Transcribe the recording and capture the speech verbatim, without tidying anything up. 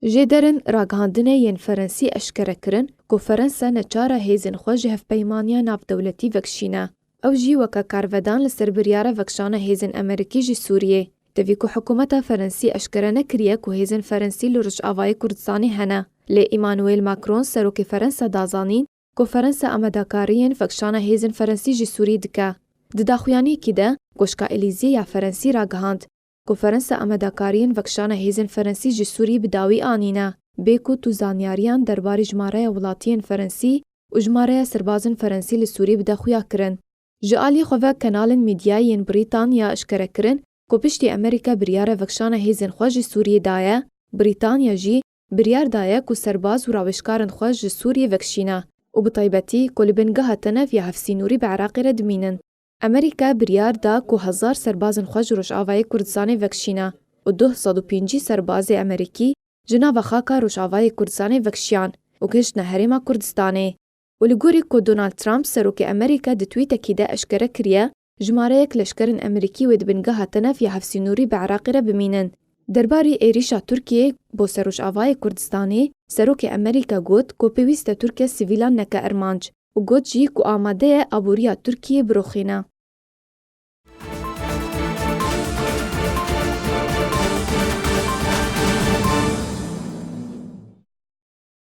Jêderin ragihandinê yên Ferensî eşkere kirin ku Ferensa neçara hêzên xwe ji hevpeymaniya navdewletî vekişîne. Ew jî weke karvedan li ser biryara vekişana hêzên Amerîkî ji Sûriyê. Tevî ku hikûmeta Ferensî eşkere nekiriye ku hêzên Ferensî li Rojavayê Kurdistanê hene. Lê Emmanuel Macron, serokê Ferensa da zanîn ku Ferensa amadekariyên vekişana hêzên Ferensî ji Sûriyê dike. Di daxuyaniyekî de, Goşka Elîzê ya Ferensî ragihand ku Ferensa amadekariyên vekişana hêzên Ferensî ji Sûriyê bi dawî anîne, bê ku tu zanyariyan derbarê jimareya welatiyên Ferensî û jimareya serbazên Ferensî li Sûriyê bide xuya kirin. Ji alî xwe ve kanalên medyayê yên Brîtanya eşkere kirin ku piştî Amerîka biryara vekişana hêzên xwe ji Sûriyê daye, Brîtanya jî biryar daye ku serbaz û rawêjkarên xwe ji Sûriyê vekişîne û bi taybetî ku li bingeha Tenev ya Hevsînûrî bi Iraqê re dimînin. Amerîka biryar da ku hezar serbazên xwe ji Rojavayê Kurdistanê vekişîne û du sed û pêncî serbazê Amerîkî ji nava xaka Rojavayê Kurdistanê vekişiyan û gihiştine Herêma Kurdistanê. Û li gorî ku Donald Trump, serokê Amerîka, di twîtekî de eşkere kiriye, jimareyek leşkerên Amerîkî wê di bingeha Tenev ya Hevsînûrî bi Iraqê re bimînin. Derbarê êrîşa Tirkiyê bo ser Rojavayê Kurdistanê, serokê Amerîka got ku pêwîst e Tirkiye sivîlan neke armanc û got jî ku amade ye aboriya Tirkiyê biroxîne.